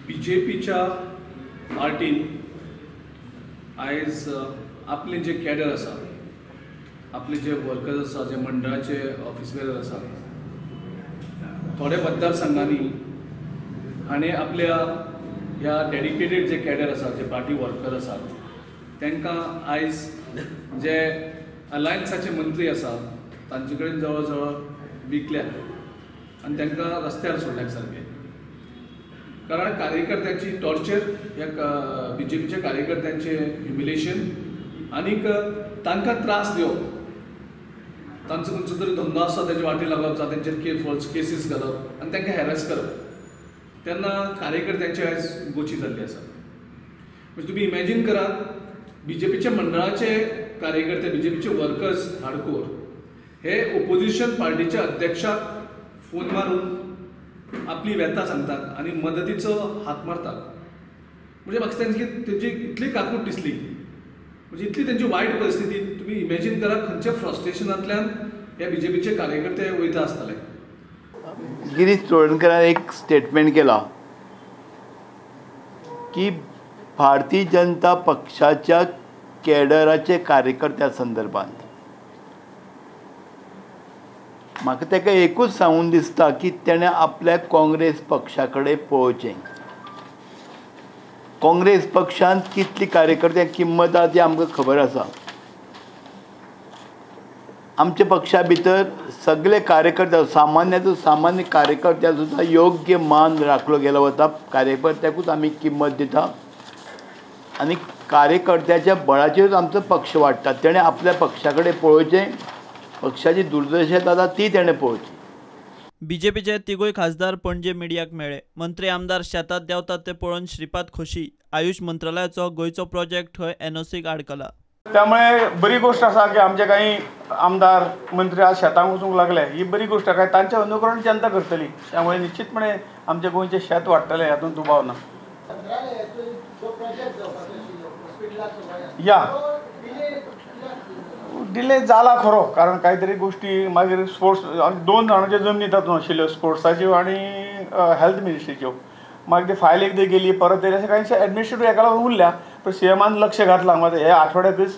बीजेपीच्या पार्टीन आयज आपले जे कॅडर आसा, आपले जे वर्कर्स आसा, जे मंडळाचे ऑफिस बेरर आसा, थोडे मतदारसंघांनी हाणें आपल्या ह्या डेडिकेटेड जे कॅडर आसा, जे पार्टी वर्कर आसात, तांकां आयज जे अलायन्साचे मंत्री आसा तांचे कडेन जवळ जवळ विकल्यात आनी तांकां रस्त्यार सोडल्यात सारके. कारण कार्यकर्त्यांची टॉर्चर, ह्या बीजेपीच्या कार्यकर्त्यांचे ह्युमिलेशन आनीक तांकां त्रास दिवप, तांचो खंयचो तरी धंदो आसा तेजे वाटे लागप, जावं तेंचेर फॉल्स केसीस घालप आनी तांकां हॅरस करप, तेन्ना कार्यकर्त्यांची आयज गोची जाल्ली आसा. म्हणजे तुमी इमॅजीन करात, बीजेपीच्या मंडळाचे कार्यकर्ते, बीजेपीचे वर्कर्स हार्डकोर हे ओपोजिशन पार्टीच्या अध्यक्षाक फोन मारून आपली व्यथा सांगतात आनी मदतीचो हात मारतात. म्हणजे म्हाका तेंची इतली काकूट दिसली, म्हणजे इतली तेंची वायट परिस्थिती तुमी इमॅजीन करा खंयच्या फ्रस्ट्रेशनांतल्यान ह्या बीजेपीचे कार्यकर्ते वयता आसतले. गिरीश चोडणकरान एक स्टेटमेंट केला की भारतीय जनता पक्षाच्या कॅडराचे कार्यकर्त्या संदर्भात म्हाका ताका एकूच सांगून दिसता की तेणें आपल्या काँग्रेस पक्षा कडेन पळोवचें. काँग्रेस पक्षांत कितली कार्यकर्त्यांक किंमत आसा ती आमकां खबर आसा. आमच्या पक्षा भितर सगळे कार्यकर्ते, सामान्याचो सामान्य कार्यकर्त्या सुद्दां योग्य मान राखलो गेलो वता. कार्यकर्त्याकूच आमी किंमत दिता आनी कार्यकर्त्याच्या बळाचेरूच आमचो पक्ष वाडटा. तेणें आपल्या पक्षा कडेन पळोवचें, पक्षाची दुर्दशा जाता ती तेणें पळोवची. बीजेपीचे तिगूय खासदार पणजे मिडियाक मेळ्ळे. मंत्री आमदार शेतात देंवतात ते पळोवन श्रीपाद खोशी. आयुष मंत्रालयाचो गोंयचो प्रोजेक्ट थंय एनओसीक आडकला. त्यामुळे बरी गोष्ट आसा की आमचे काही आमदार मंत्री आज शेतांक वचूंक लागले, ही बरी गोष्ट. काय तांचे अनुकरण जनता करतली, त्यामुळे निश्चितपणे आमचे गोंयचें शेत वाडटलें हातूंत दुबाव ना. या डिले जाला खरो, कारण काहीतरी गोष्टी मागीर स्पोर्ट्स दोन जाणांच्यो जमनी तातूंत आशिल्ल्यो, स्पोर्ट्साच्यो आनी हेल्थ मिनिस्ट्रीच्यो. मागीर ती फायल एकदां गेली परत येयली, अशें कांयशें एडमिनिस्ट्रेटिव्ह हेका लागून उरल्या. पूण सीएमान लक्ष घातलां, मागीर ह्या आठवड्याकूच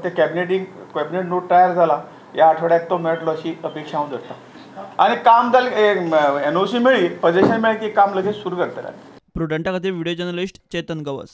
ते कॅबिनेट नोट तयार जाला, ह्या आठवड्याक तो मेळटलो अशी अपेक्षा हांव धरता. आनी काम जालें, एनओसी मेळ्ळी, पजेशन मेळ्ळें की काम लगेच सुरू करतले. प्रुडंटा खातीर व्हिडिओ जर्नलिस्ट चेतन गवस.